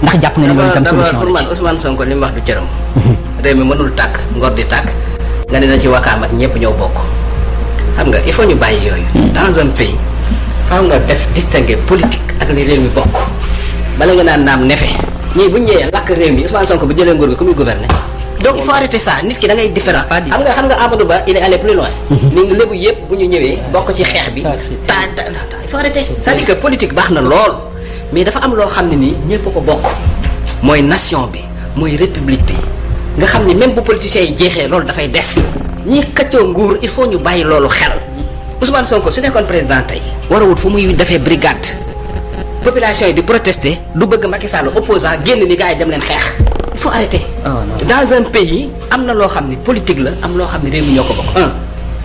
ndax jàpp nga ne loolu itam solution pour man Ousmane Sonko li mu wax du cëram. réew mi mënul tàkk ngor di tàkk nga ne na ci wakaam ak ñëpp ñëw bokk xam nga il faut ñu bàyyi yooyu. dans un pays faaw nga def distinguer politique ak li réew mi bokk bala nga naan naam nefe ñii bu ñu ñëwee lakk réew mi Ousmane Sonko bu jëlee nguur gi ku muy gouverner. donc il faut arrêter ça nit ki da ngay différent. xam nga Amadou Ba il est allé plus loin. ni ngi lébu yëpp bu ñu ñëwee bokk ci xeex bi. il faut arrêter c'est-à-dire que politique baax na lool mais dafa am loo xam ne nii ñëpp ko bokk mooy nation bi mooy république bi nga xam ni même bu politiciens yi jeexee loolu dafay des ñi xëccoo nguur il faut ñu bàyyi loolu xel. Ousmane Sonko su nekkoon président tey war a wut fu muy defee brigade population yi di protester du bëgg Macky Sall opposant génn ni gars yi dem leen xeex. il faut arrêter. dans un pays am na loo xam ni politique la am loo xam ni réew mi ñoo ko bokk.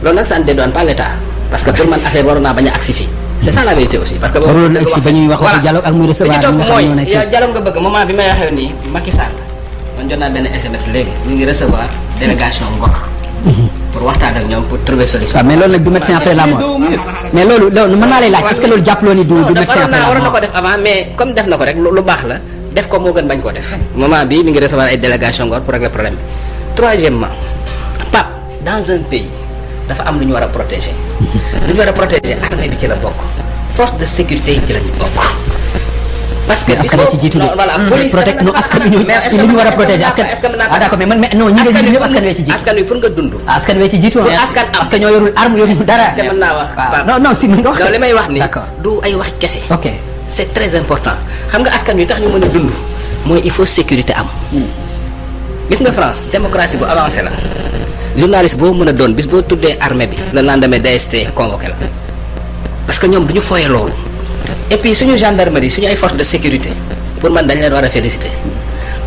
loolu nag ça ne dédouane pas l'État parce que pour man affaire waroon naa bañ a agsi fii c'est ça la vérité aussi. parce que waroon na agsi ba ñuy wax waxu dialogue ak muy recevoir li ñu toog mooy yow dialogue nga bëgg moment bi may waxee nii Macky Sall man jot naa benn SMS léegi ñu ngi recevoir délégation Ngor. pour waxtaan ak ñoom pour trouver solution. waaw mais loolu nag du médecin après la mort mais loolu mën naa lay laaj est-ce que loolu jàppaloo ni du médecin après la mort. waroon na ko def avant mais comme def na ko rek lu baax la def ko moo gën bañ koo def. moment bi mi ngi recevoir ay délégation Ngor pour régler problème bi. troisièmement Pape dans un pays dafa am lu ñu war a protéger. lu ñu war a protéger armée bi ci la bokk. force de sécurité yi ci lañu bokk. parce que askan wi ci jiitu de protect non askan wi ci li ñu war a protéger askan d'accord mais man non ñi nga ñëpp askan wi ci jiitu askan wi pour nga dund askan wi ci jiitu askan am parce que ñoo yorul arme yoruñu dara est-ce que mën naa wax non si mën nga wax non li may wax ni d'accord du ay wax kese ok c'est très important xam nga askan wi tax ñu mën a dund mooy il faut sécurité am gis nga France démocratie bu avancé la journaliste boo mën a doon bis boo tuddee armée bi le lendemain DST convoqué la parce que ñoom du ñu fooyee loolu et puis suñu gendarmerie suñu ay forces de sécurité pour man dañ leen war a féliciter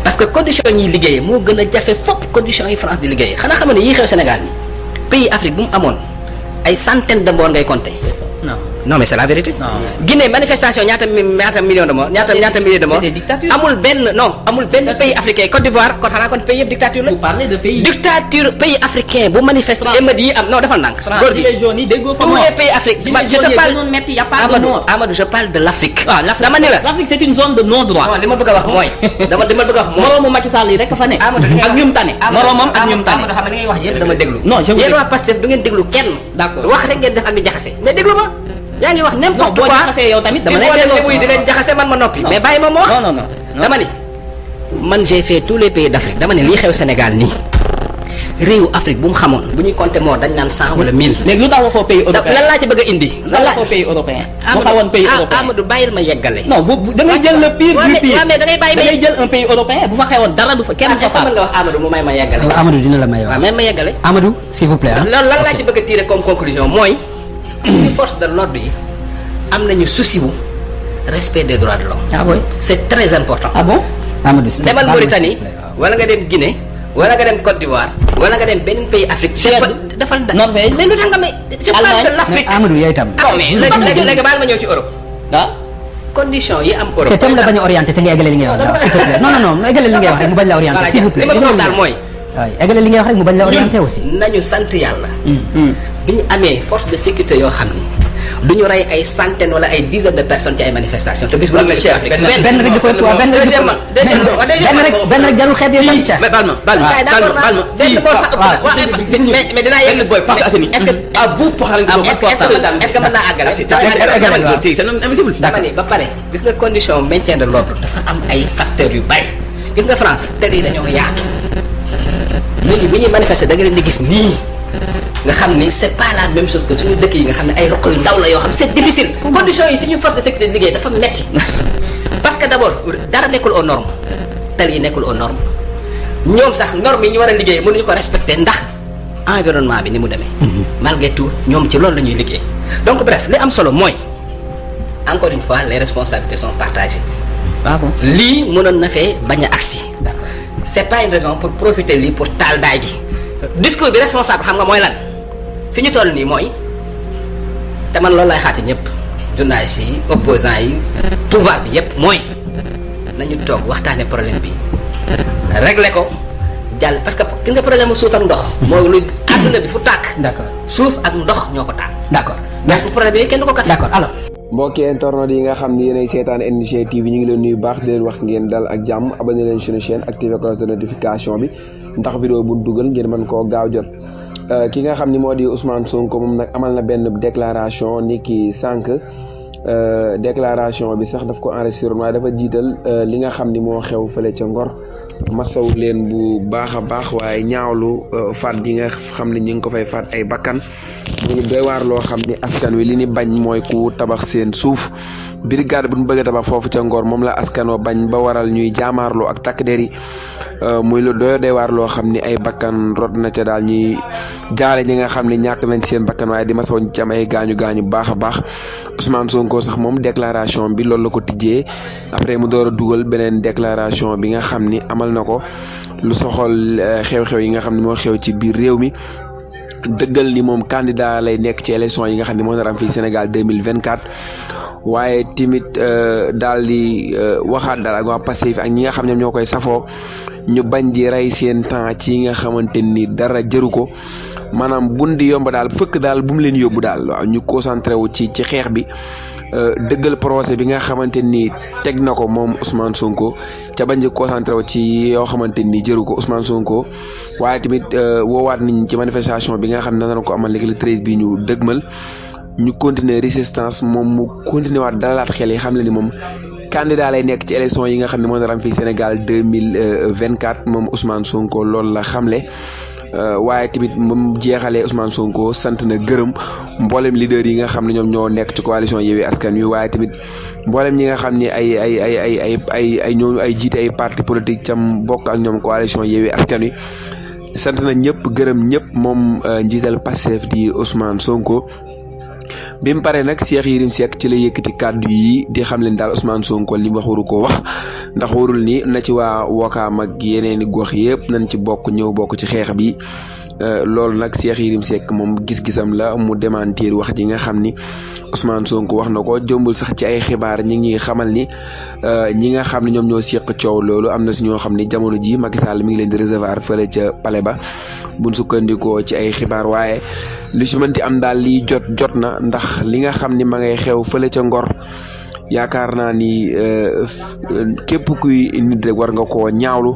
parce que conditions yi ñuy liggéeyee moo gën a jafe fopp conditions yi France di liggéeyee xanaa xam ne yii xew Sénégal ni pays Afrique bu mu amoon ay centaines de morts ngay compter. non mais c'est la vérité. Guinée manifestation ñaata millions de morts ñaata milliers de morts. amul benn pays africain Côte d'Ivoire kon xanaa kon pays yëpp dictature la. vous parlez de pays. dictature pays africain bu manifeste. émeutes yi am non defal ndànk. góor gi tous les pays africains. je te parle Amadou je parle de l'Afrique. dama ne la l'Afrique c'est une zone de non-droit. non li ma bëgg a wax mooy. dama bëgg a wax mooy. moroomu Macky Sall yi rek fa ne. ak ñum tane. moroomam ak ñum tane. Amadou xam nga li ngay wax yëpp dama déglu. non je vous yéen waa Pastef du ngeen déglu kenn. d'accord wax rek ngeen def ak di jaxase mais déglu ma. yaa ngi wax n'importe quoi boo jaxasee yow tamit dama lay delloo di leen jaxase man ma noppi. mais bàyyi ma wax. non dama ni man j'ai fait tous les pays d'Afrique dama ne lii xew Sénégal nii réewu Afrique bu mu xamoon bu ñuy compter mort dañ naan 100 wala 1000. léegi lu tax waxoo pays européen lan laa ci bëgg a indi. lan la waxoo pays européen. mu xawoon pays européen Amadou bàyyil ma yeggale. non da ngay jël le pire du pire. waaw mais da ngay bàyyi da ngay jël un pays européen bu fa xewoon dara du fa kenn du fa faat. mën nga wax Amadou mu may ma yeggale. Amadou dina la may wax waaw même ma yeggale. Amadou s'il vous plaît. loolu lan laa ci bëgg a tirer comme conclusion mooy force de l'ordre yi am nañu souci wu respect des droits de l'homme. ah oui c'est très important. ah bon. Amadou demal Mauritanie wala nga dem Guinée wala nga dem Côte d'Ivoire wala nga dem benn pays Afrique. defal Norvège mais lu tax nga may. je parle de l'Afrique mais Amadou yow itam. léegi baal ma ñëw ci Europe. ah. condition yi am Europe. te tam la bañ a orienté te nga eggale li ngay wax s'il te plaît non eggale li ngay wax rek mu bañ la orienté s'il vous plaît. li ma bëgg daal mooy. waaw eggale li ngay wax rek mu bañ la orienté aussi. nañu sant yàlla. bi ñu amee force de sécurité yoo xam ni du ñu rey ay centaines wala ay dizaines de personnes ci ay manifestations te bis bu nekk ci Afrique benn rek dafa waaw benn rek jarul xeeb yow tamit Cheikh. mais baal ma mais dinaa yegg boy parce que est-ce que à bout est-ce que mën naa àggale dama ni ba pare gis nga condition maintien de l'ordre dafa am ay facteurs yu bari gis nga France tër yi dañoo yaatu nit ñi bi ñuy manifester da nga leen di gis nii nga xam ni c'est pas la même chose que suñu dëkk yi nga xam ne ay roq yu ndaw la yoo xam c'est difficile conditions yi suñu force de sécurité liggéey dafa metti parce que d'abord dara nekkul aux normes tali yi nekkul aux normes ñoom sax normes yi ñu war a liggéey mënuñu ko respecter ndax environnement bi ni mu demee malgré tout ñoom ci loolu la ñuy liggéey donc bref li am solo mooy encore une fois les responsabilités sont partagées lii mënoon na fee bañ a agsi c'est pas une raison pour profiter lii pour taal daay gi discours bi responsable xam nga mooy lan fi ñu toll nii mooy te man loolu lay xaati ñëpp journalistes yi opposants yi pouvoir bi yëpp mooy nañu toog waxtaane problème bi régler ko jàll parce que gis nga problème mu suuf ak ndox mooy lu àdduna bi fu tàkk d'accord suuf ak ndox ñoo ko taal d'accord merci problème yooyu kenn du ko kat d'accord alors mbokki internet yi nga xam ne yéenay seetaan NG TV ñu ngi leen nuyu baax di leen wax ngeen dal ak jàmm abonné leen suñu chaîne activé cloche de notification bi ndax vidéo bu dugal ngeen mën koo gaaw jot ki nga xam ni moo di Ousmane Sonko moom nag amal na benn déclaration ni ki sànq déclaration bi sax daf ko enregistré waaye dafa jiital li nga xam ni moo xew fële ca Ngor masawu leen bu baax a baax waaye ñaawlu faat gi nga xam ne ñu ngi ko fay faat ay bakkan mu doy waar loo xam ni askan wi li ni bañ mooy ku tabax seen suuf brigade bu ñu bëgg a tabax foofu ca Ngor moom la askanoo bañ ba waral ñuy jaamaarloo ak takk der yi muy lu doy waar loo xam ni ay bakkan rot na ca daal ñuy jaale ñi nga xam ne ñàkk nañ seen bakkan waaye di masawu ci am ay gaañu bu baax a baax Ousmane Sonko sax moom déclaration bi loolu la ko tijjee après mu door a dugal beneen déclaration bi nga xam ni amal na ko lu soxol xew-xew yi nga xam ne moo xew ci biir réew mi dëggal ni moom candidat lay nekk ci élection yi nga xam ne moo nar am fii Sénégal 2024 waaye timit daal di waxaat daal ak waa Pastef ak ñi nga xam ne ñoo koy safoo ñu bañ di rey seen temps ci nga xamante ni dara jëru ko maanaam bun di yomb daal fëkk daal bu mu leen yóbbu daal waaw ñu concentré wu ci xeex bi dëggal procès bi nga xamante ni teg na ko moom Ousmane Sonko ca bañ di concentré wu ci yoo xamante ni jëru ko Ousmane Sonko waaye tamit woowaat nañ ci manifestation bi nga xam ne danañ ko amal léegi le 13 bi ñu dëgmal ñu continuer résistance moom mu continuer waat dalalaat xel yi xam le ni moom candidat lay nekk ci élection yi nga xam ne moo nar am fii Sénégal 2024 moom Ousmane Sonko loolu la xamle waaye tamit moom jeexalee Ousmane Sonko sant na gërëm mboolem leader yi nga xam ne ñoom ñoo nekk ci coalition Yewwi Askan Wi waaye tamit mboolem ñi nga xam ne ay ñoom ay jiite ay parti politique cam bokk ak ñoom coalition Yewwi Askan Wi sant na ñëpp gërëm ñëpp moom njiital Pastef di Ousmane Sonko. bi mu paree nag Cheikh Yérim Seck ci la yëkkati kàddu yi di xam leen daal Ousmane Sonko li mu wax waru koo wax ndax warul ni na ci waa Wakaam ak yeneen i gox yëpp nañ ci ñëw bokk ci xeex bi loolu nag Cheikh Yérim Seck moom gis-gisam la mu démentir wax ji nga xam ni Ousmane Sonko wax na ko jëmbul sax ci ay xibaar ñi ngi xamal ni ñi nga xam ne ñoom ñoo seq coow loolu am na si ñoo xam ni jamono ji Macky Sall mi ngi leen di recevoir fële ca palais ba buñ sukkandikoo ci ay xibaar waaye li si mënti am daal lii jot na ndax li nga xam ni ma ngay xew fële ca Ngor yaakaar naa ni képp kuy nit rek war nga koo ñaawlu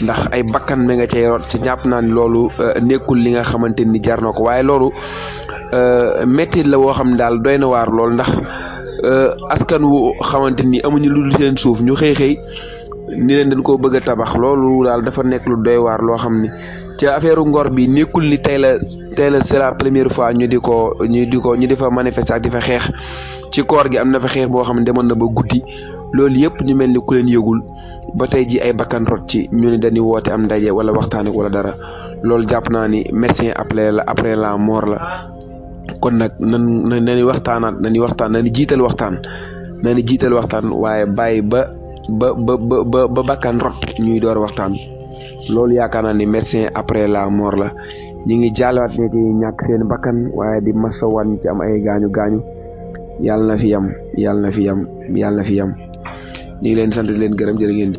ndax ay bakkan mi nga cay rot ci jàpp naa ni loolu nekkul li nga xamante ni jar na ko waaye loolu métti la woo xam ne daal doy na waar lool ndax askan wu xamante ni amuñu lu seen suuf ñu xëy ni leen dañ koo bëgg a tabax loolu daal dafa nekk lu doy waar loo xam ni ca affaire Ngor bi nekkul ni tey la c'est la première fois ñu di fa manifester ak di fa xeex ci koor gi am na fa xeex boo xam ne demoon na ba guddi loolu yëpp ñu mel ni ku leen yëgul ba tey ji ay bakkan rot ci ñu ne dañuy woote am ndaje wala waxtaan wala dara loolu jàpp naa ni médecin après la mort la kon nag nañu jiital waxtaan waaye bàyyi ba bakkan rot ñuy door waxtaan loolu yaakaar naa ni médecin après la mort la ñi ngi jàllewaat ne ci ñàkk seen bakkan waaye di masawaat ñi ci am ay gaañu yàlla na fi yam ñu ngi leen sant leen gërëm jërë ngeen